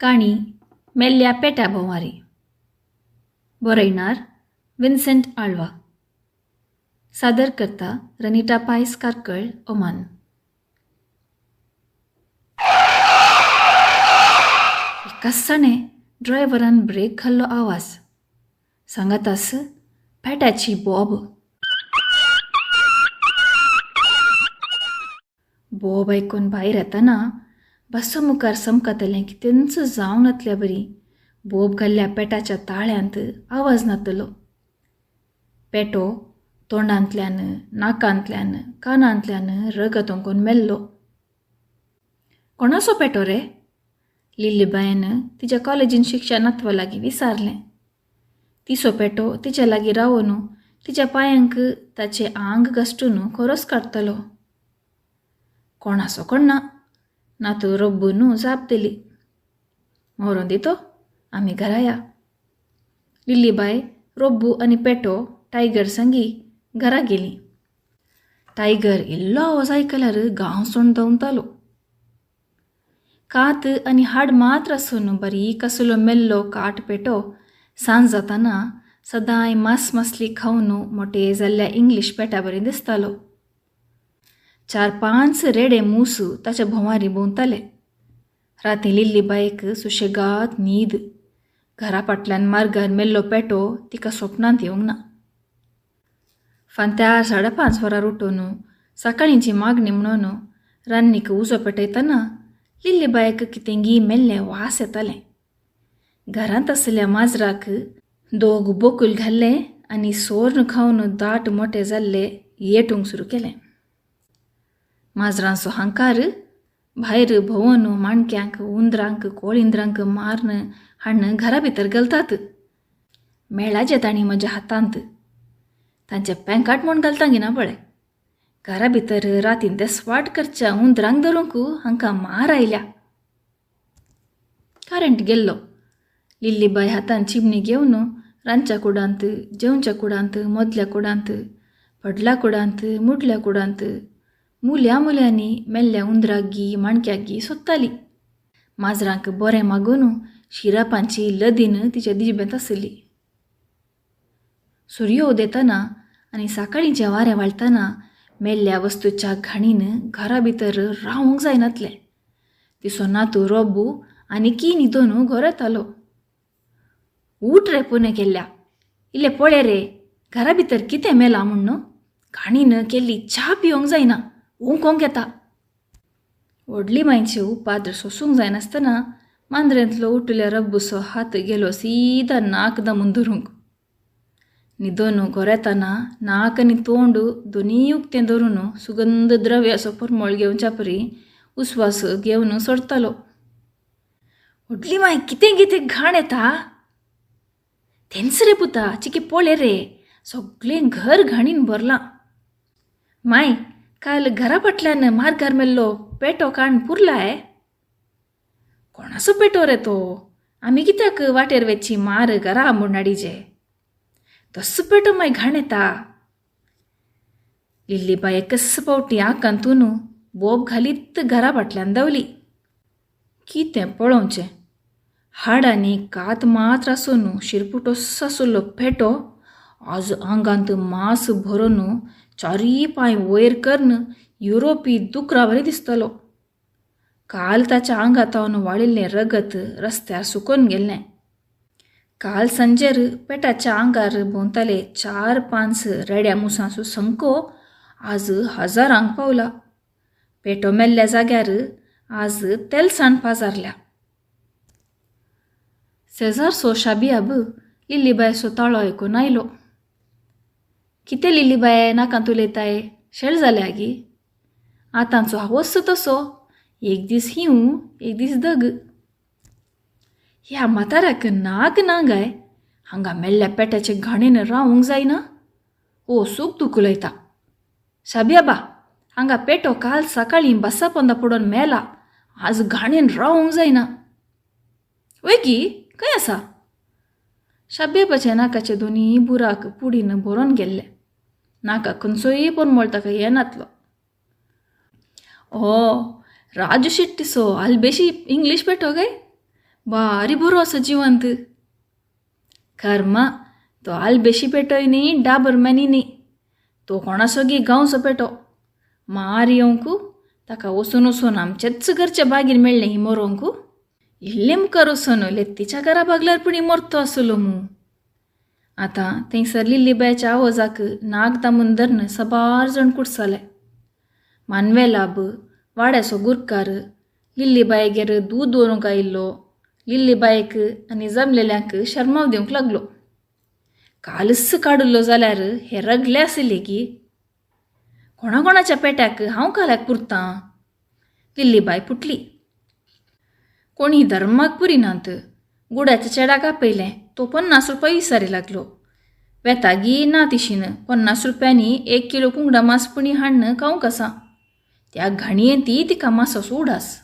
काणी मेल्ल्या पेट्या भोंवारी. बरयणार विन्सेंट आळवा. सादर करता रनिटा पायस कार्कळ, ओमान. एकाच ड्रायव्हरान ब्रेक घाल्लो आवाज सांगातास पेट्याची बोब. बोब आयकून भायर येतना बसो मुखार समकतलें कितेंच जावंक नातल्या बरी बोब घाल्ल्या पेटाच्या ताळ्यांत आवाज नातलो. पेटो तोंडांतल्यान, नाकांतल्यान, कानांतल्यान रगत ओंकून मेल्लो. कोणाचो पेटो रे? लिल्लीबायन तिच्या कॉलेजीन शिक्षा नातवा लागीं विचारलें. तिचो पेटो तिच्या लागीं रावून तिच्या पांयांक ताचें आंग घसटून खोरोस काडटलो. कोणाचो कोण ना, नातू रब्बून जाप दिली. मरोन दी तो, आमी घरा या. लिल्लीबाय, रब्बू आनी पेटो टायगर संगी घरा गेली. टायगर इल्लो आवाज आयकल्यार गांव सोडून धांवतालो. कात आनी हाड मात्र आसून बारीक आसलो मेल्लो काट पेटो सांज जाताना सदांय मांस मासली खावन मोटे जाल्ल्या इंग्लीश पेट्या बरी दिसतालो. 4-5 रेडे मूस ताच्या भोंवारी भोंवताले. राती लिल्लीबायक सुशेगाद न्हीद. घरा फाटल्यान मार्गार मेल्लो पेटो तिका सपनांत येवंक ना. फांत्यार 5:30 वरार उठून सकाळींची मागणी म्हणून रान्नीक उजो पेटयतना लिल्लीबायक कितेंगी मेल्लें वास येतालें. घरांत आशिल्ल्या माजराक दोग बोकूल घाल्ले आनी सोर्न खावन दाट मोटे जाल्ले येटूंक सुरू केलें. माजरांचो हांकार भायर भोंवन माणक्यांक, उंदरांक, कोळिंद्रांक मारून हाडून घरा भितर घालतात. मेळाचे तांणी म्हज्या हातांत तांचे पेंकाट म्हूण घालता गिना पळय. घरा भितर रातीन ते स्वाट करच्या उंदरांक धरूंक हांकां मार आयल्या. करंट गेल्लो. लिल्लीबाय हातान चिमणी घेवन रांदच्या कुडांत, जेवच्या कुडांत, मदल्या कुडांत, व्हडल्या कुडांत, मुडल्या कुडांत मुल्या मुल्यांनी मेल्ल्या उंदराक माणक्याक सोदताली. माजरांक बरें मागून शिरापांची लदीन तिच्या दिजबेंत आसली. सूर्य उदेतना आनी सकाळींचें वारें वाळटना मेल्ल्या वस्तूच्या घाणीन घरा भितर रावंक जायनातलें. तिचो नातू रब्बू आनी की न्हिदोन घर येतालो. ऊठ रे पुने केल्ल्या, इल्लें पळय रे घरा भितर कितें मेलां म्हूण. घाणीन केल्ली च्या पिवंक जायना, ओंकोंक येता. व्हडली मांयचे उपाद्र सोसूंक जायनासतना मांद्रेंतलो उठल्या रब्बूचो हात गेलो सीदा नाक दमून धरूंक. न्हिदोन घर येतना नाक आनी तोंड दोनूय उक्तें धरून सुगंध द्रव्याचो परमळ घेवच्या परी उस्वास घेवन सोडतालो. व्हडली मांय कितें कितें घाण येता तेंच रे पुता, चिके पळय रे सगळें घर घाणीन भरलां. माय काल घरा फाटल्यान मार्गार मेल्लो पेटो काण पुरलाय. कोणाचो पेटो रे तो? आमी कित्याक वाटेर वेची मार घरा म्हूण हाडीजे? तसो पेटो माय घाण येता. लिल्लीबाय एकच फावटी आकांतून बोब घालीत घरा फाटल्यान धांवली. कितें पळोवचें, हाड आनी कात मात्र आसून शिरपुटोस आसलो पेटो आज आंगांत मांस भरून चारीय पांय वयर करून युरोपी दुकरा बरी दिसतालो. काल ताच्या आंगांत वाडिल्लें रगत रस्त्यार सुकून गेल्लें. काल सांजेर पेटाच्या आंगार भोंवताले 4-5 रेड्या मुसांचो संको आज हजारांक पावला. पेटो मेल्ल्या जाग्यार आज तेलसाण पाजारल्या. शेजारचो शाबियाब लिल्लीबायचो ताळो आयकून आयलो. कितें लिल्लीबाय नाकांत उलयताय, शेळ जाल्या गी? आतांचो हावस तसो, एक दीस हिंव एक दीस दग. ह्या म्हाताऱ्याक नाक ना गाय, हांगा मेल्ल्या पेट्याचे घाणीन रावंक जायना. ओ सूख दुखलयता. शाबियाबा हांगा पेटो काल सकाळीं बसा पोंदा पडून मेला, आज घाणीन रावंक जायना. वय गी, खंय आसा? शाबियाबाचे नाकाचे दोनूय बुराक पुडीन भरून गेल्ले. नाका खंयचोय परमळ ताका येनातलो. ओ राजू शेट्टीचो आल्बेशी इंग्लीश पेटो काय? बारी बरो आसा जिवंत. कर्मा तो आलबेशी पेटोय न्ही, डाबर मॅनी न्ही, तो कोणासोगी गांवचो पेटो. मार येवंक ताका वचून वचून आमचेच घरच्या बागीर मेळ्ळें ही मरोंक. इल्लें मुखार वचून लेत्तीच्या घरा बागल्यार पूण मरतो आसलो मू. आतां थंयसर लिल्लीबायच्या आवाजाक नाग दामून धरून सबार जण कुडसाले. मानवेलाब, वाड्याचो गुरकार, लिल्लीबायगेर दूद दवरूंक आयिल्लो लिल्लीबायक आनी जमलेल्यांक शर्माव दिवंक लागलो. कालच काडिल्लो जाल्यार हे रगले आसले की कोणा कोणाच्या पेट्याक हांव काल्याक पुरतां. लिल्लीबाय पुटली. कोणी धर्माक पुरिनात. गुड्याच्या चेडाक आपयलें, तो 50 रुपया विसारी लागलो. वेतागी ना तिशीन 50 रुपयांनी 1 किलो कुंगडा मांस पुणी हाडून खावंक आसा. त्या घाणयेन ती तिका मांसाचो उडास.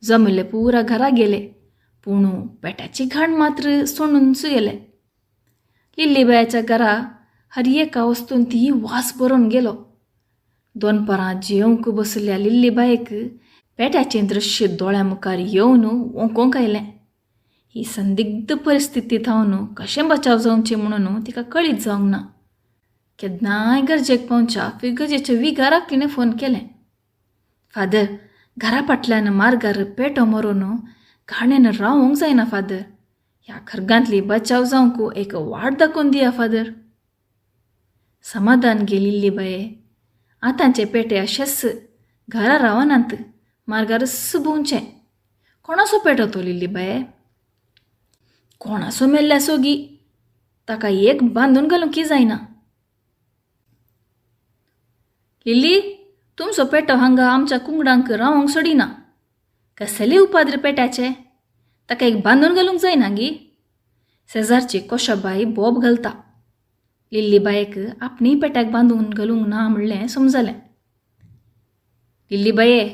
जमले पुरा घरा गेले, पूण पेट्याची घाण मात्र सोडूनच गेले. लिल्लीबायाच्या घरा हर एका वस्तून ती वास भरून गेलो. दनपारां जेवंक बसल्या लिल्लीबायक पेट्याचें दृश्य दोळ्या मुखार येवन ओंकोंक आयलें. ही संदिग्ध परिस्थिती थावन कशें बचाव जावचें म्हणून तिका कळीत जावंक ना. केन्नाय गरजेक पावच्या फिगर्जेच्या विगाराक तिणें फोन केलें. फादर, घरा फाटल्यान मार्गार पेटो मरून घाणेन रावंक जायना फादर. ह्या खर्गांतली बचाव जावंक एक वाट दाखोवन दिया फादर. समाधान गे लिल्लीबाये. आतांचे पेटे अशेच घरा रावनात, मार्गारच भोंवचें. कोणाचो पेटो तो लिल्लीबाये? कोणाचो मेल्ल्यासो गी, ताका एक बांदून घालूंक की जायना. लिल्ली, तुमचो पेटो हांगा आमच्या कुंगडांक रावंक सोडिना. कसले उपाद्र पेट्याचे, ताका एक बांदून घालूंक जायना गी. शेजारची कोशाबाई बोब घालता. लिल्लीबायक आपणें पेट्याक बांदून घालूंक ना म्हणलें समजलें. लिल्लीबाये,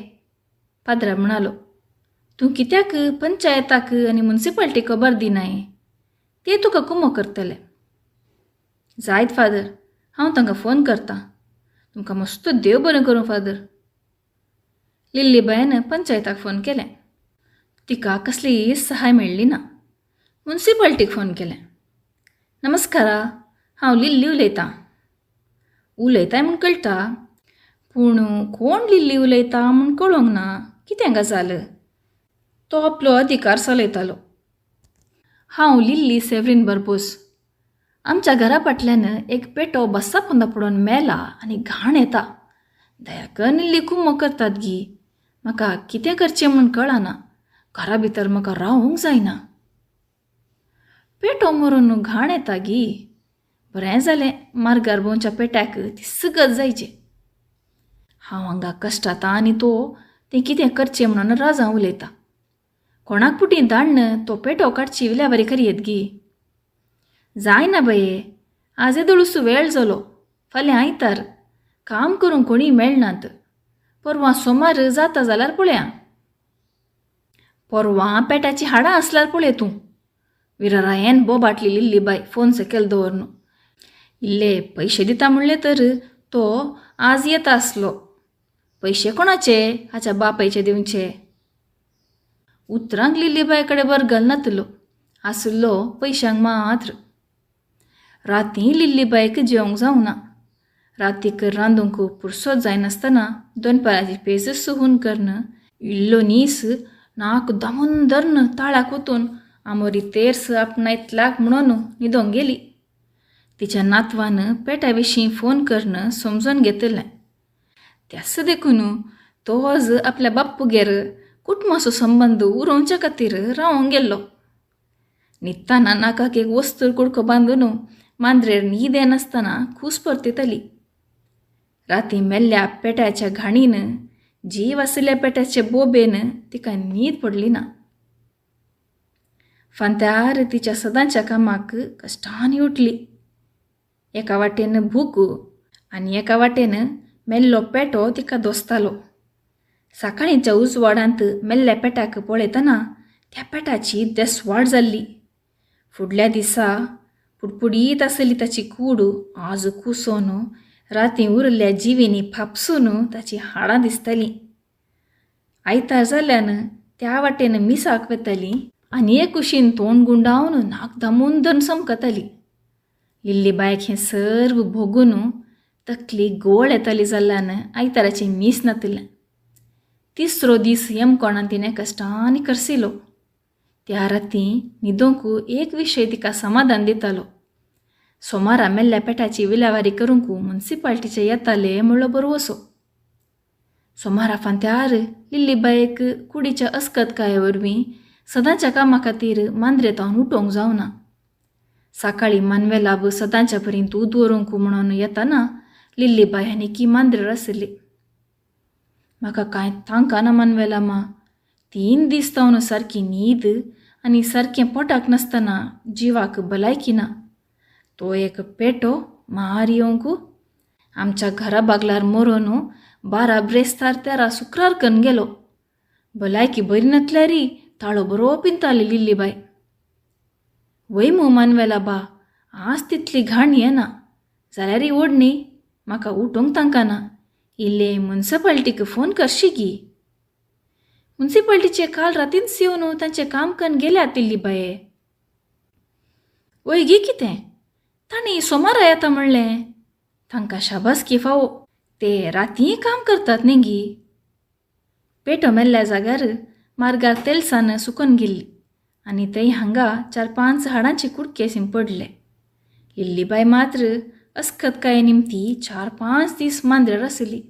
पाद्रा म्हणालो, तूं कित्याक पंचायताक आनी मुन्सिपाल्टीक खबर दिनाय? ते तुका कुमो करतले. जायत फादर, हांव तांकां फोन करतां. तुमकां मस्त देव बरें करूं फादर. लिल्लीबायन पंचायताक फोन केलें. तिका कसलीय सहाय मेळ्ळी ना. मुन्सिपाल्टीक फोन केलें. नमस्कारा, हांव लिल्ली उलयतां. उलयताय म्हूण कळटा, पूण कोण लिल्ली उलयता म्हूण कळोंक ना. कितें गजाल? तो आपलो अधिकार चलयतालो. हांव लिल्ली सेवरीन बर्बोस. आमच्या घरा फाटल्यान एक पेटो बस्सा पोंदा पडून मेला आनी घाण येता. दया करून इल्ली कुमो करतात गी. म्हाका कितें करचें म्हूण कळना. घरा भितर म्हाका रावूंक जायना. पेटो मरून घाण येता गी. बरें जालें, मार्गार भोंवच्या पेट्याक ती सगत जायची. हांव हांगा कश्टाता आनी तो तें कितें करचें म्हणून राजां उलयता. कोणाक पुटी धाडन तो पेटो काडची विल्यावारी करयेत गी. जायना बाये, आज येदोळसो वेळ जालो. फाल्यां आयतार, काम करूंक कोणी मेळनात. परवां सोमार जाता जाल्यार पळया. परवां पेट्याची हाडां आसल्यार पळय तूं. विरारायन बोबाटली लिल्लीबाय फोन सकयल दवरन. इल्ले पयशे दिता म्हणले तर तो आज येता आसलो. पयशे कोणाचे? हाच्या बापायचे दिवचे. उतरांक लिल्लीबाय कडेन बरगल नातलो, आसलो पयशांक मात्र. राती लिल्लीबायक जेवंक जावना. रातीक रांदूंक पुरसोत जायनासतना दनपाराची पेज सुहून करून इल्लो नीस नाक दामून धरून ताळाक वतून आमोरी तेर्स आपणायतलाक म्हणून न्हिदोंक गेली. तिच्या नातवान पेट्या विशीं फोन करून समजून घेतलें. त्याच देखून तो आज आपल्या बाप्पूगेर कुटुंबाचो संबंद उरोवच्या खातीर रावंक गेल्लो. न्हिदतना नाकाक एक वस्तूर कुडको बांदून मांद्रेर न्हीद येनासतना कूस परतिताली. राती मेल्ल्या पेट्याच्या घाणीन, जीव आशिल्ल्या पेट्याचे बोबेन तिका न्हीद पडली ना. फांत्यार तिच्या सदांच्या कामाक कश्टांनी उठली. एका वाटेन भूक आनी एका वाटेन मेल्लो पेटो तिका दोसतालो. सकाळींच्या उजवाडांत मेल्ल्या पेट्याक पळयतना त्या पेट्याची देसवाड जाल्ली. फुडल्या दिसा पुडपुडीत आसली ताची कूड आज कुसोन राती उरिल्ल्या जिवींनी फापसून ताची हाडां दिसतालीं. आयतार जाल्ल्यान त्या वाटेन मिसाक वेताली आनी एक कुशीन तोंड गुंडावन नाक दामून धरून समकताली. लिल्लीबायक हें सर्व भोगून तकली गोळ येताली जाल्ल्यान आयताराचें मीस नातिल्लें. तिसरो दीस यमकोणान तिणें कश्टांनी करसिलो. त्या राती न्हिदोंक एक विशय तिका समाधान दितालो. सोमारा मेल्ल्या पेटाची विलेवारी करूंक मुन्सिपाल्टीचे येताले म्हणलो बरवसो. सोमारा फांत्यार लिल्लीबायक कुडीच्या अस्कतकाये वरवीं सदांच्या कामा खातीर मांद्रे तावन उठोवंक जावना. सकाळीं मानवेलाब सदांच्या परीन दूद व्हरूंक म्हणून येताना लिल्लीबाय आनीकी मांद्रेर आशिल्ली. म्हाका कांय तांकाना मानवेलामा, 3 दीस तावन सारकी न्हीद आनी सारकें पोटाक नासतना जिवाक भलायकी ना. तो एक पेटो मार येवंक आमच्या घरा बागलार मरोन 12 ब्रेस्तार 13 शुक्रार करून गेलो. भलायकी बरी नासल्यारी ताळो बरो पिंताली लिल्लीबाय. वय मू मानवेला बा, आज तितली घाण येना जाल्यारय ओडणी म्हाका उठोवंक तांकाना. इल्लें मुन्सिपाल्टीक फोन करशी गी. मुन्सिपाल्टीचे काल रातींच येवन तांचें काम करून गेल्यात लिल्लीबाये. वय गी कितें, तांणी सोमारा येता म्हणलें. तांकां शाबासकी फावो, ते रातीय काम करतात न्ही गी. पेटो मेल्ल्या जाग्यार मार्गार तेलसान सुकून गेल्ली आनी थंय हांगा 4-5 हाडांचे कुडके शिंपडले. लिल्लीबाय मात्र अस्कतकाये निमती 4-5 दीस मांद्रेर आशिल्ली.